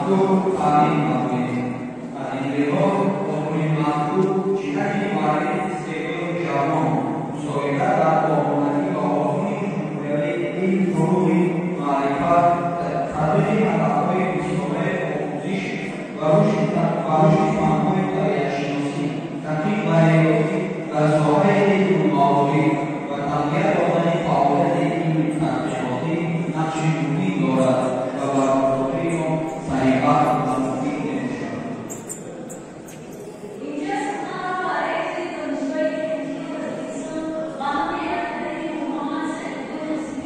мазкур таъмин намоем. Аз ин лиҳоз озмуни мазкур ҷиҳати муаррифи истеъдоди ҷавонон, мусоидат дар омодагӣ ба озмуни ҷумҳуриявии илм, фурӯғи маърифат, татбиқи ҳадафҳои бистсолаи омӯзиш ва рушди фанҳои табиатшиносӣ, дақиқ ва риёзӣ дар соҳаи илму маориф ва тақвият додани фаъолияти илми тадқиқотӣ нақши муҳим дорад ва бар музокираи он саривақт ва муфид мебошад. اینجا سخن را رئیس دانشگاه تکنیکی تاجیکستان به نام ارادتی محمد سعیدی نصیری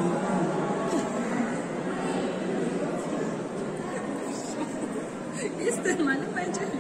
محترم جوادزاده را خبر می‌دهیم. استعمال اینجا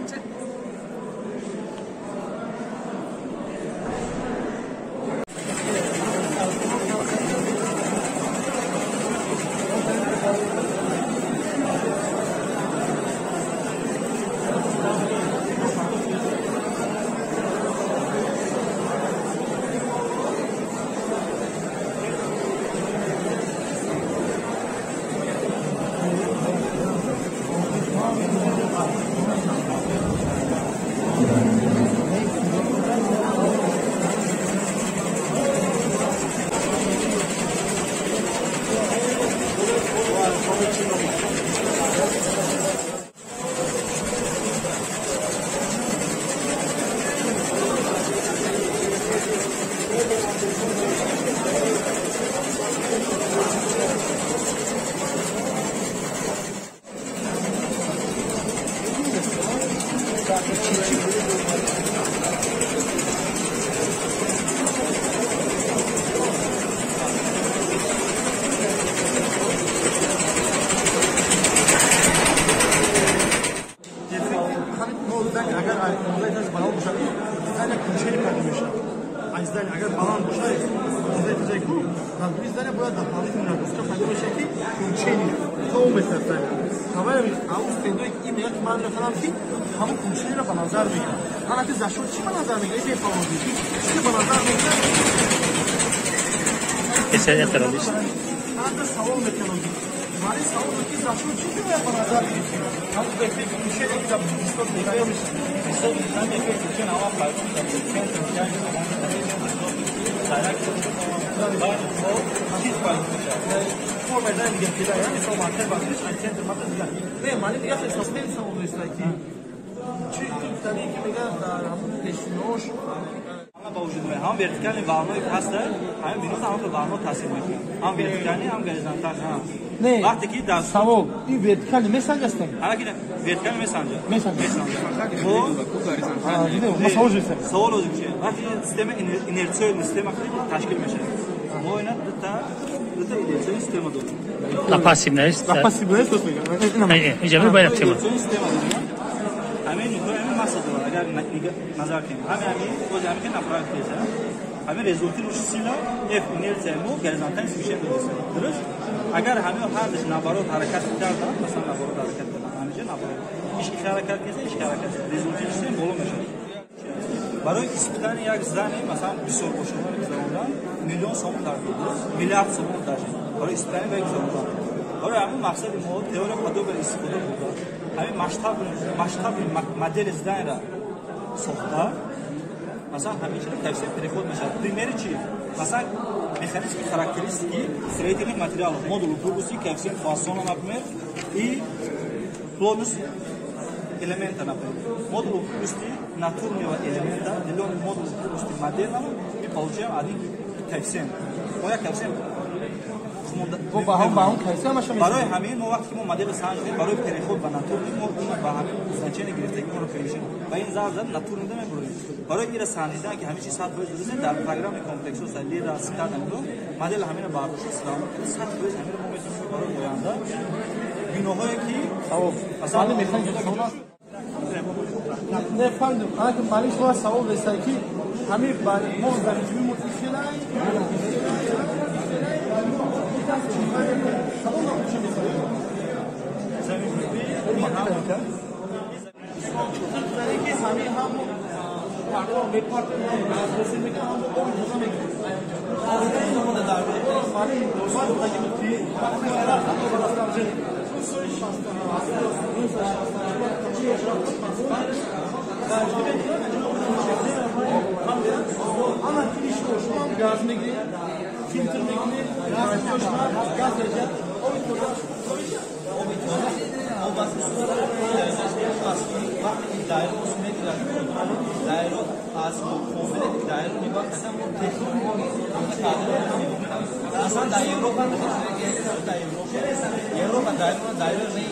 Агар этаж баланд бошад, здание кунчаи пайдо мешавад. Аз здание агар баланд бошад, этажаи ку дар дуи здание бояд дополнительный нагрузка пайдо мешавад, ки кунчаи то он метр здание. Тамоми ҳамун стендое ки ин мегӯяд, ки ман мехоҳам, ки ҳамун кунчаиро ба назар мегирам. Ана ки за счёт чӣ ба назар мегирад? Ин бефаҳмодӣ чӣ ба назар мегирад? Ана савол метавонам, вале савол ки за счёт чӣ бояд ба назар гирифтем? Ҳамун эффект кунчаи ки дар бисёр бисёр ҳамин эффект кунчаи нава пайдо мешавад. Центр ҷанги чиз пайдо мешавад. Форма здания дигар кида, яъне мисол марказ бардориш, ай центр марказ дигар. Не, мани дигар хел савол доиста, ки чӣ ту гуфтанӣ, ки мегӯяд дар ҳамун пешинош ба вуҷуд меояд. Ҳам вертикальный волнои паста, ҳамин бино ҳам волно таъсир мекунад. Ҳам вертикальный, ҳам горизонтальный. Не, вақте ки дар савол ин вертикальный месанҷастем? Ана ки вертикальный месанҷа. Месанҷа. Месанҷа. Ма савол ҷӯстем. Савол озим чи? Вақте система инерционный система ташкил мешавад. Мо ина дута инерционный система дорем. На пассивная есть. На пассивная есть, инҷа бояд тема. Система дорем. Ҳамин нуқтаи ҳамин масса дорад, агар назар кунем. Ҳамин боз ҳамин ки направить кеса. Ҳамин результирующий сила F инерция мо горизонтальный смещение додеса. Дуруст? Агар ҳамин ҳардаш наоборот ҳаракат карданд, масалан наоборот ҳаракат карданд, ҳаминҷа наоборот. Ишки ҳаракат кеса, ишки ҳаракат. Результирующий сила боло мешавад. Барои испытание як здание, масалан, бисёр ошонро гузарондан, миллион сомон дар дуруст? Миллиард сомон даже. Барои испытание ба гузарондан. Барои ҳамин мақсади мо теория подобия истифода бурда, ҳамин масштаби модели зданиеро сохта, масалан, ҳамин чиро коэффициент переход мешавад. Примери чи? Масалан, механические характеристики строительных материалов, модуль упругости, коэффициент Пуассона, например, и плотность элемента, например. Модуль упругости натурного элемента, деленный модуль упругости модельного, мы получаем один коэффициент. Мо як коэффициент. Барои ҳамин мо вақте ки мо модели санҷидем, барои переход ба натурный мо ба ҳамин значение гирифтаги моро перешем ба ин зарб зад натурный да мебурем. Барои ира санҷидан, ки ҳамин чи 100% дуруст, дар программаи комплексҳо лира SCAD модели ҳаминро бардошта, сравнить карда, 100% ҳаминро мо метавонем барои оянда биноҳое ки савол не фаҳмидем. Ана ки маъни шумо савол деста, ки ҳамин мо дар мо ихелай савол чӣ месавем? Ки ҳамин ҳам партов мепартем, газ ҳосил мекунем, ҳам оби тоза мегирем. Газ мегирем, филтр мекунем, газ мегирем, оби тоза. Оби тоза, об аз вақте ки дайро мегирад, дайро аз қобилияти дайро нигоҳ кардан мо технология аслан дар Европа дар Европа дайро ки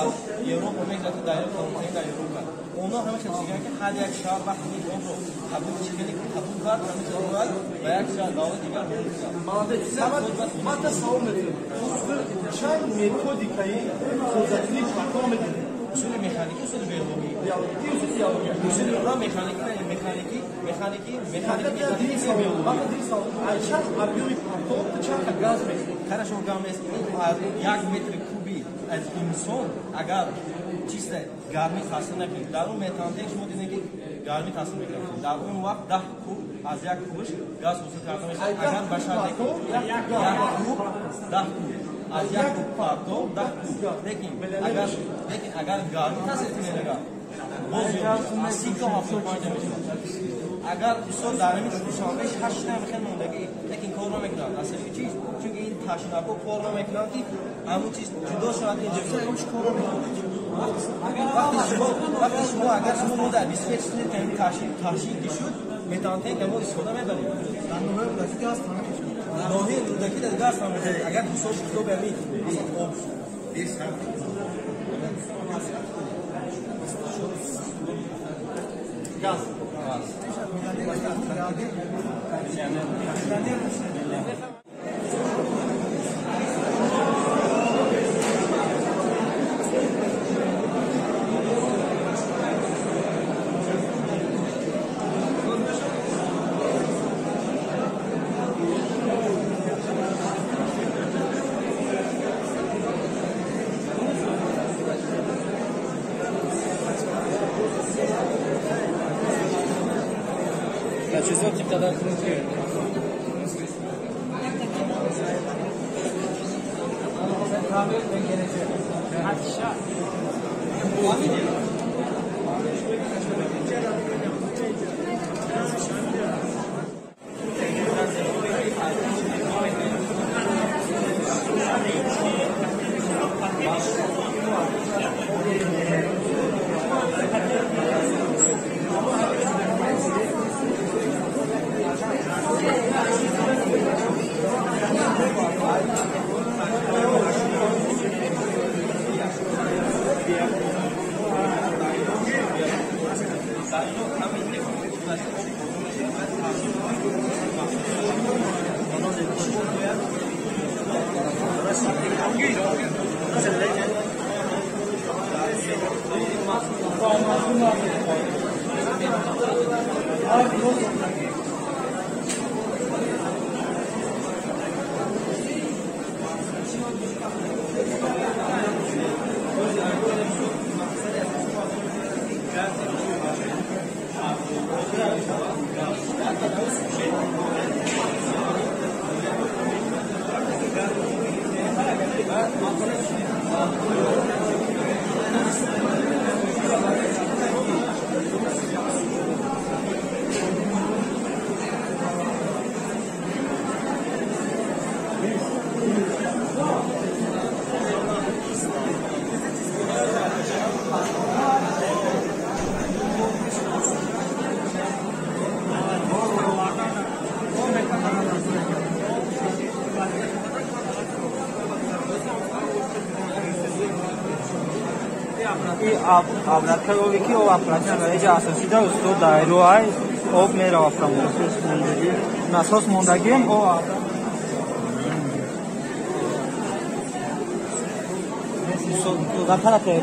аз Европа мегирад, дайро дар Европа онҳо ҳама чиз мегӯянд ки ҳар як шаҳр вақте ки обро қабул хеле қабул кард, ҳама чиз бояд ба як шаҳр давлати дигар. Ман та савол медиҳам, чанд методикаи тозакунии партов медиҳем? Усули механикӣ, усули биологӣ. Усули биологӣ. Усули механикӣ, механикӣ, механикӣ, механикӣ, чанд объёми партов чанд газ мехӯрад? Хорошо, газ аз 1 метри куби аз инсон агар чиста гармӣ таъсир накунад, дар он метантенк шумо дидем ки гармӣ таъсир мекунад. Дар он вақт 10 куб аз 1 кубш газ ҳосил карда мешавад. Агар ба шарте ки 1 куб 10 куб аз 1 куб партов 10 куб, лекин агар гармӣ таъсир кунад, агар боз аз 30 то 75 мешавад. Агар устод дар ҳамин Душанбе 8 та хеле мондагӣ, лекин кор намекунад. Аз сабаби чиз? Чунки ин ташнако кор намекунад ки ҳамон чиз ҷудо шавад. Инҷо кор намекунад. Вақте шумо агар шумо мо дар 25 литр ташин ки шуд, метантенк мо истифода мебарем. Дар ноҳияи Рӯдакӣ газ тамом мешавад. Ноҳияи Рӯдакӣ дар газ тамом мешавад. Агар ҳисоб китоб ҳамин об газ. Абраткарове ки об аппаратина дараҷаи асосӣ да устод дайроай об мерава насос мондагием об дар тарафе.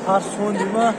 Тарсондима.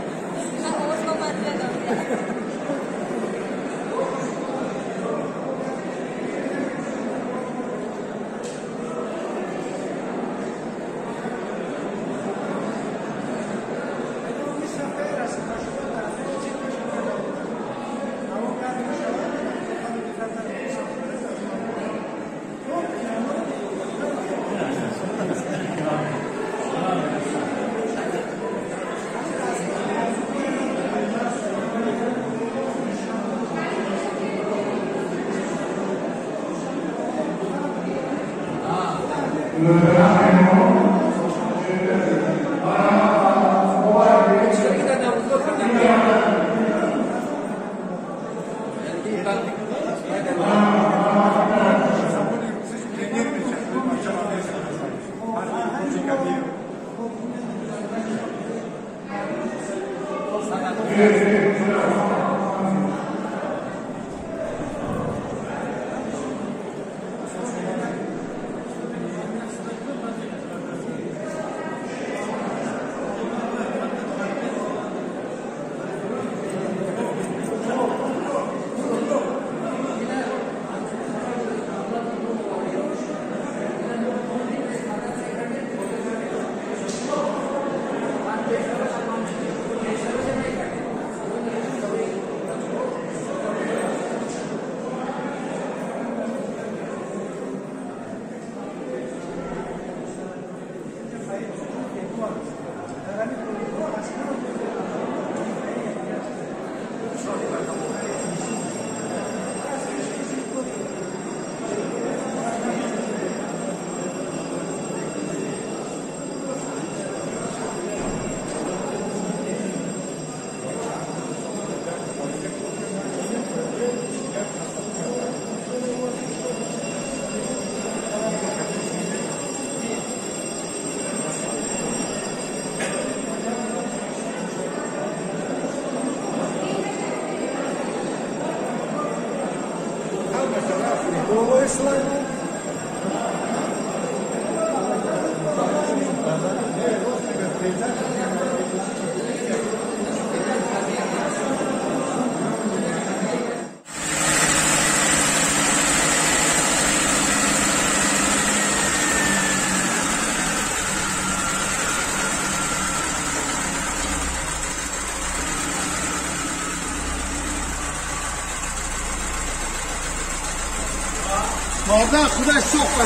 Модар худаш сохт.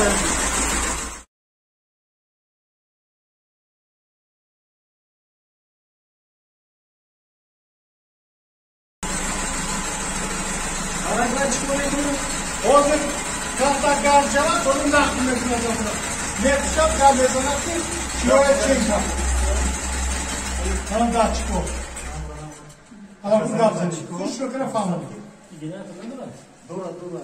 Ҳозир камтар гарм шавад, ону нақл мекунад. Мепӯшад, гап мезанад, ки чиёя чен шавад. Ҳам датчико. Ҳам гап занӣ. Хуш шукра фаҳмад. Дора, дора.